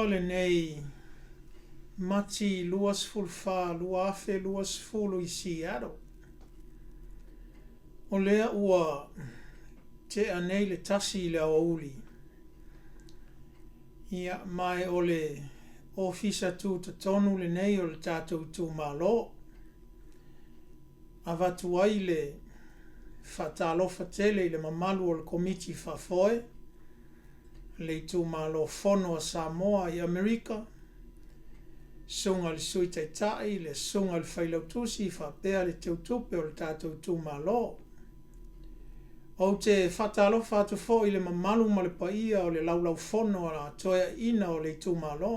2 lenei Mati 24, 2020 i Seattle. O lea ua tea nei le 1 i le aoauli, ia, ma o le ofisa tutotonu lenei o le tatou itumalo. Avatu ai le faatalofa tele i le mamalu o le Komiti Faafoe, le Itumalo Fono a Samoa i Amerika, Susuga i le Sui Taitai, le Susuga i le Failautusi faapea le Teutupe o le tatou itumalo. Ou te faatalofa atu foi i le mamalu ma le paia o le Laulaufono a Toeaiina o le itumalo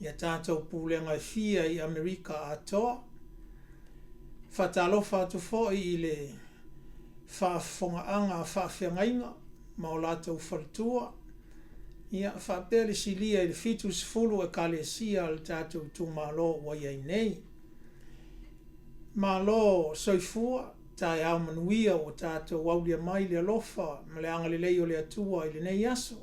i a tatou pulega e fia i Amerika atoa. Faatalofa atu foi i le faafofogaaga a faafeagaiga ma o latou faletua, ia faapea le silia i le 70 Ekalesia a le tatou itumalo ua i ai nei. Malo soifua, taeao manuia ua tatou aulia mai le alofa ma le agalelei o le Atua i lenei aso.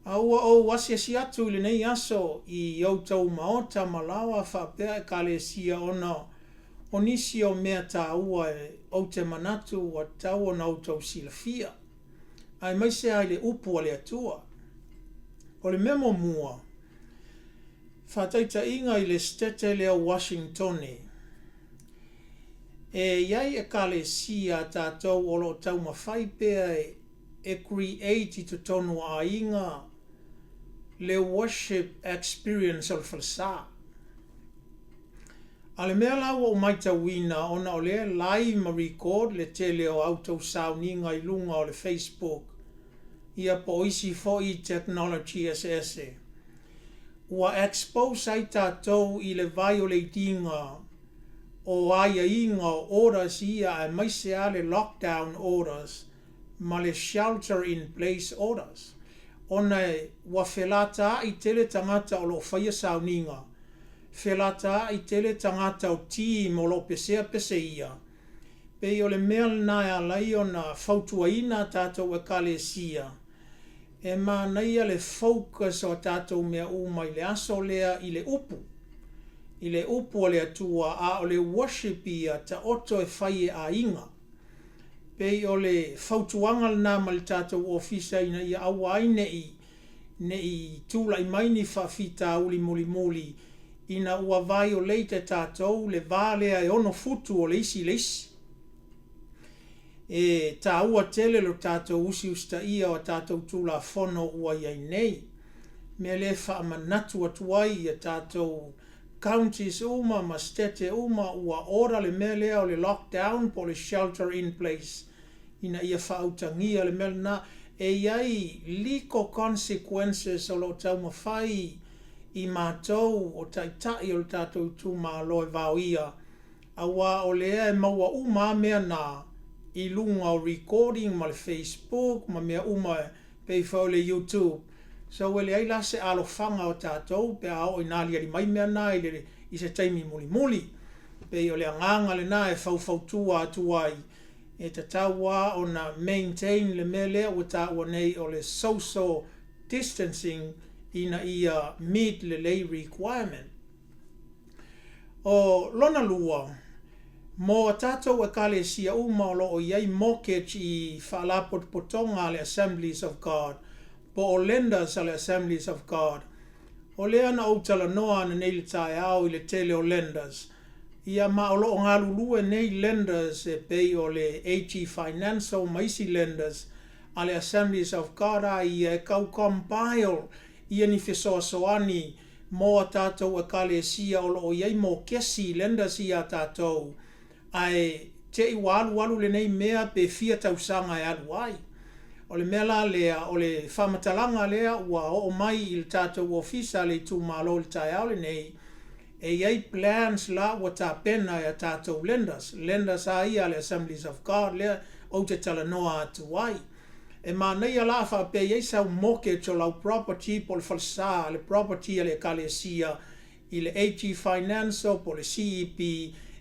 A ua ou asiasi atu i lenei aso i outou maota ma laoa faapea Ekalesia ona o nisi o mea taua ou te manatu ua tatau ona outou silafia, aemaise lava i le Upu a le Atua. O le mea muamua, faataitaiga i le Setete lea o Uasinitone, e i ai Ekalesia a tatou o lo o taumafai pea e create i totonu o aiga le worship experience o le falesa. A o le mea la ua ou maitauina ona o lea e live ma record le tele o a outou sauniga i luga o le Facebook ia po o isi foi technology eseese, ua expose ai tatou i le violate ina o aiaiga o orders ia aemaise lava le lockdown orders ma le shelter in place orders ona ua felataa'i tele tagata o lo o faia sauniga Felataa'i tele tagata o team o lo o pesea pese ia. Pei o le mea lena e ala ai ona fautuaina a tatou Ekalesia, e manaia le focus o a tatou mea uma i le aso lea i le Upu, i le Upu a le Atua, a o le worship ia taoto e fai e aiga. Pei o le fautuaga lena mai le tatou Ofisa ina ia aua ai ne i ne i tulai mai ni faafitauli mulimuli ina ua violate e tatou le va lea e 6 futu o le isi i le isi. E taua tele lo tatou usiusitaia o a tatou Tulafono ua i ai nei. Mea lea e faamanatu atu ai i a tatou counties uma ma Setete uma ua order le mea lea o le lockdown po o le shelter in place ina ia faautagia le mea lena. E i ai legal consequences o lo o taumafai i matou o taitai o le tatou itumalo e vaoia, aua o lea e maua uma a mea na i luga o recording ma le Facebook ma mea uma e pei foi o le YouTube. So e leai la se alofaga o tatou pe a oo ina aliali mai mea na i le i se taimi mulimuli. Pei o le agaga lena e faufautua atu ai E tatau lava ona maintain le mea lea ua taua nei o le social distancing ina ia meet lelei requirement. O lona lua, mo a tatou Ekalesia uma o lo o i ai mortgage i Faalapotopotoga a le Assemblies of God po o lenders a le Assemblies of God, o lea na ou talanoa ananei i le taeao i le tele o lenders, Ia ma o lo o galulue nei lenders e pei o le AG Financial ma isi lenders a le Assemblies of God a ia e tau compile ia ni fesoasoani mo a tatou Ekalesia o lo o i ai mokesi lenders ia a tatou ae te i ua alualu lenei mea pe fia tausaga e alu ai. O le mea la lea o le faamatalaga lea ua oo mai i le tatou ofisa a le itumalo i le taeao lenei, E i ai plans la ua tapena e a tatou lenders, lenders a ia a le Assemblies of God lea ou te talanoa atu ai. E manaia la a faapea e i ai sau mortgage o lau property po o le falesa, le property a le Ekalesia i le AG Financial po o le CEP,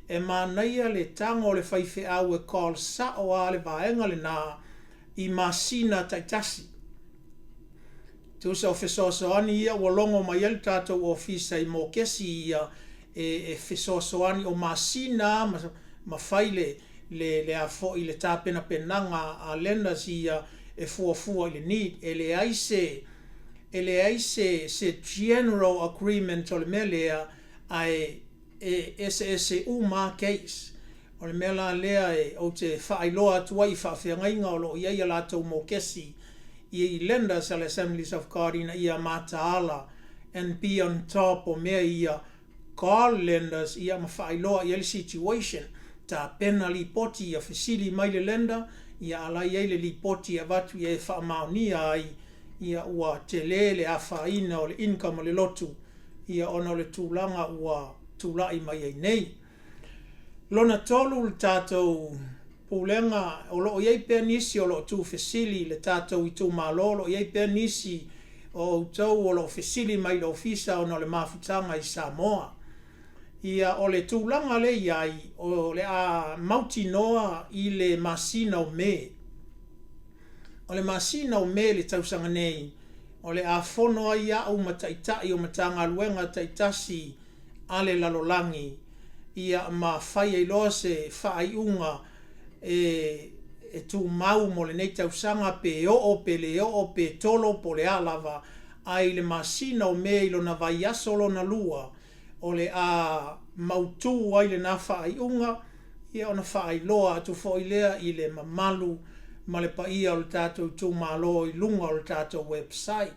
e manaia le tago o le faifeau e call sao a le vaega lena i masina taitasi. Tusa o fesoasoani ia ua logo mai ai le tatou ofisa i mokesi ia e fesoasoani o masina ma ma fai le le le a foi le tapenapenaga a lenders ia e fuafua i le need. E leai se e leai se se general agreement o le mea lea ae e eseese uma a case. O le mea la lea e ou te faailoa atu ai i faafeagaiga o lo o i ai a latou mokesi i lenders a le Assemblies of God ina ia mataala and be on top o mea ia, call lenders ia ma faailoa i ai le situation, tapena lipoti ia fesili mai le lender ia a la e i ai le lipoti e avatu i ai e faamaonia ai ia ua tele le afaina o le income a le lotu ia ona o le tulaga ua tulai mai ai nei. Lona tolu le tatou Pulega, o lo o i ai pea nisi o lo o tuufesili i le tatou itumalo, o lo o i ai pea nisi o outou o lo o fesili mai i le Ofisa ona o le mafutaga i Samoa. Ia, o le tulaga lea e i ai, o le a mautinoa i le masina o Me. O le masina o Me i le tausaga nei, o le a fono ai au ma Taitai o Matagaluega taitasi a le lalolagi, ia ma fai ai loa se faaiuga e e tumau mo lenei tausaga pe oo pe le oo pe tolo po o le a lava, ae i le masina o Me i lona vaiaso lona lua o le a mautu ai lena faaiuga, ia ona faailoa atu foi lea i le mamalu ma le paia o le tatou itumalo i luga o le tatou website.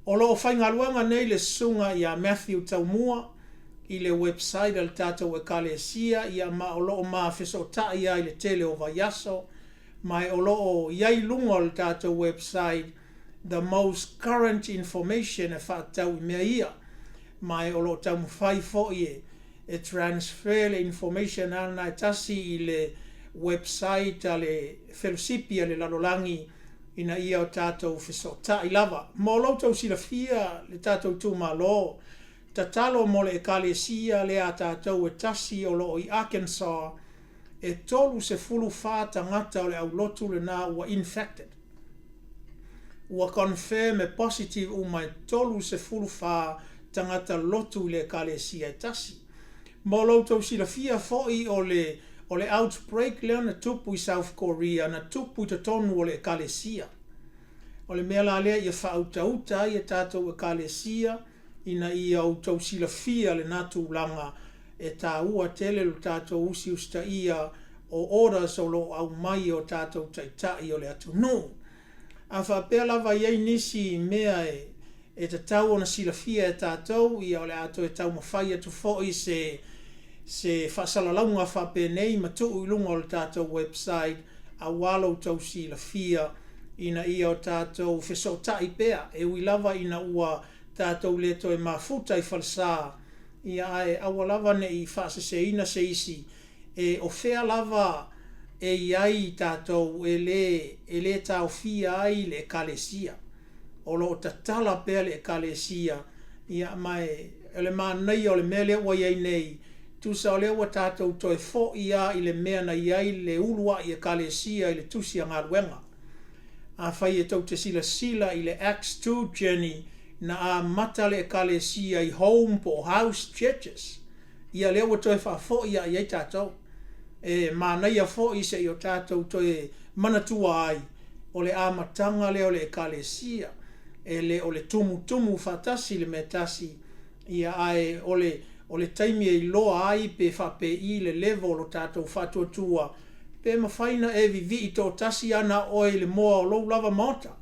O lo o faigaluega nei le Susuga ia Matthew Taumua i le website a le tatou Ekalesia ia ma o lo o ma fesootai ai i le tele o vaiaso ma o lo o i ai i luga o le tatou website the most current information e faatatau i mea ia ma o lo o taumafai foi e e transfer le information a lena e tasi i le website a le Felosipi a le Lalolagi ina ia o tatou fesootai lava. Mo lo outou silafia le tatou itumalo, tatalo mo le Ekalesia lea a tatou e tasi o lo o i Arkansas, e 34 tagata o le aulotu lena ua infected. Ua confirm e positive uma e 34 tagata lotu i le Ekalesia e tasi. Mo lo outou silafia foi o le o le outbreak lea na tupu i South Korea na tupu i totonu o le Ekalesia. O le mea la lea ia faautauta ai a tatou Ekalesia ina ia outou silafia lena tulaga e taua tele lo tatou usiusitaia o orders o lo o aumai e o tatou taitai o le atunuu. A faapea lava e i ai nisi mea e e tatau ona silafia e tatou, ia o le a toe taumafai atu foi se se faasalalauga faapenei ma tuu i luga o le tatou website aua lo outou silafia ina ia o tatou fesootai pea e ui lava ina ua tatou le toe mafuta i falesa, ia ae aua lava ne i faaseseina se isi e o fea lava e i ai tatou e lē e lē taofia ai le Ekalesia. O lo o tatala pea le Ekalesia, ia ma e o le manaia o le mea lea ua i ai nei, tusa o lea ua tatou toe fo'i a i le mea na i ai le ulua'i Ekalesia i le Tusi a Galuega. Afai e tou te silasila i le Acts 2 journey na amata le Ekalesia i home po o house churches, ia lea ua toe faafoi a i ai tatou. E manaia foi se i o tatou toe manatua ai o le amataga lea o le Ekalesia, e le o le tumutumu faatasi i le mea tasi, ia ae o le o le taimi e iloa ai pe faapei le level o lo tatou faatuatua, pe mafai na e vivii toatasi a na o oe i le moa o lou lava maota.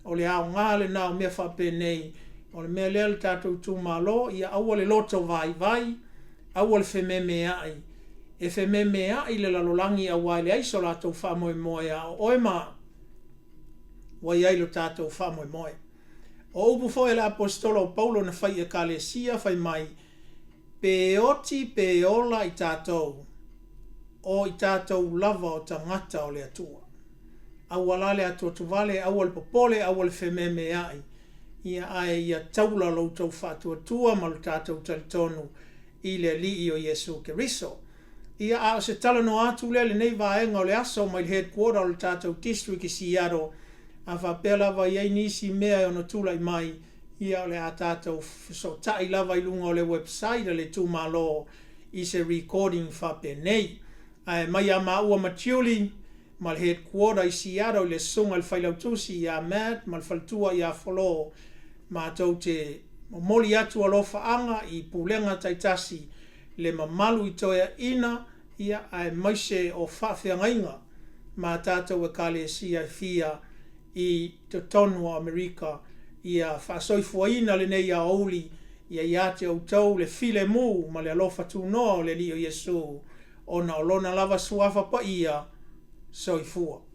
O le aoga lena o mea faapenei, o le mea lea le tatou itumalo, ia aua le loto vaivai, aua le fememeai. E fememeai le lalolagi aua e leai so latou faamoemoe a o oe ma au ua i ai lo tatou faamoemoe. O upu foi a le Aposetolo o Paulo na fai i Ekalesia, fai mai, Pe oti pe ola i tatou, o i tatou lava o tagata o le Atua. Aua la le atuatuvale, aua le popole, aua le fememeai, ia ae ia taula lo outou faatuatua ma lo tatou talitonu i le Alii o Iesu Keriso. Ia, a o se talanoa atu lea i lenei vaega o le aso mai le headquarter o le tatou district i Seattle. A faapea lava e i ai nisi mea e ono tulai mai, ia o le a tatou fesootai lava i luga o le website a le itumalo i se recording faapenei. Ae mai ia maua ma Julie ma le headquarter i Seattle i le Susuga i le Failautusi ia Matt ma le faletua ia Flo, matou te momoli atu alofaaga i pulega taitasi le mamalu i toeaiina, ia aemaise o faafeagaiga ma tatou Ekalesia e fia i totonu o Amerika, ia faasoifuaina lenei aoauli, ia ia te outou le filemu ma le alofa tunoa o le Alii o Iesu, ona o Lona lava Suafa Paia. Soifua.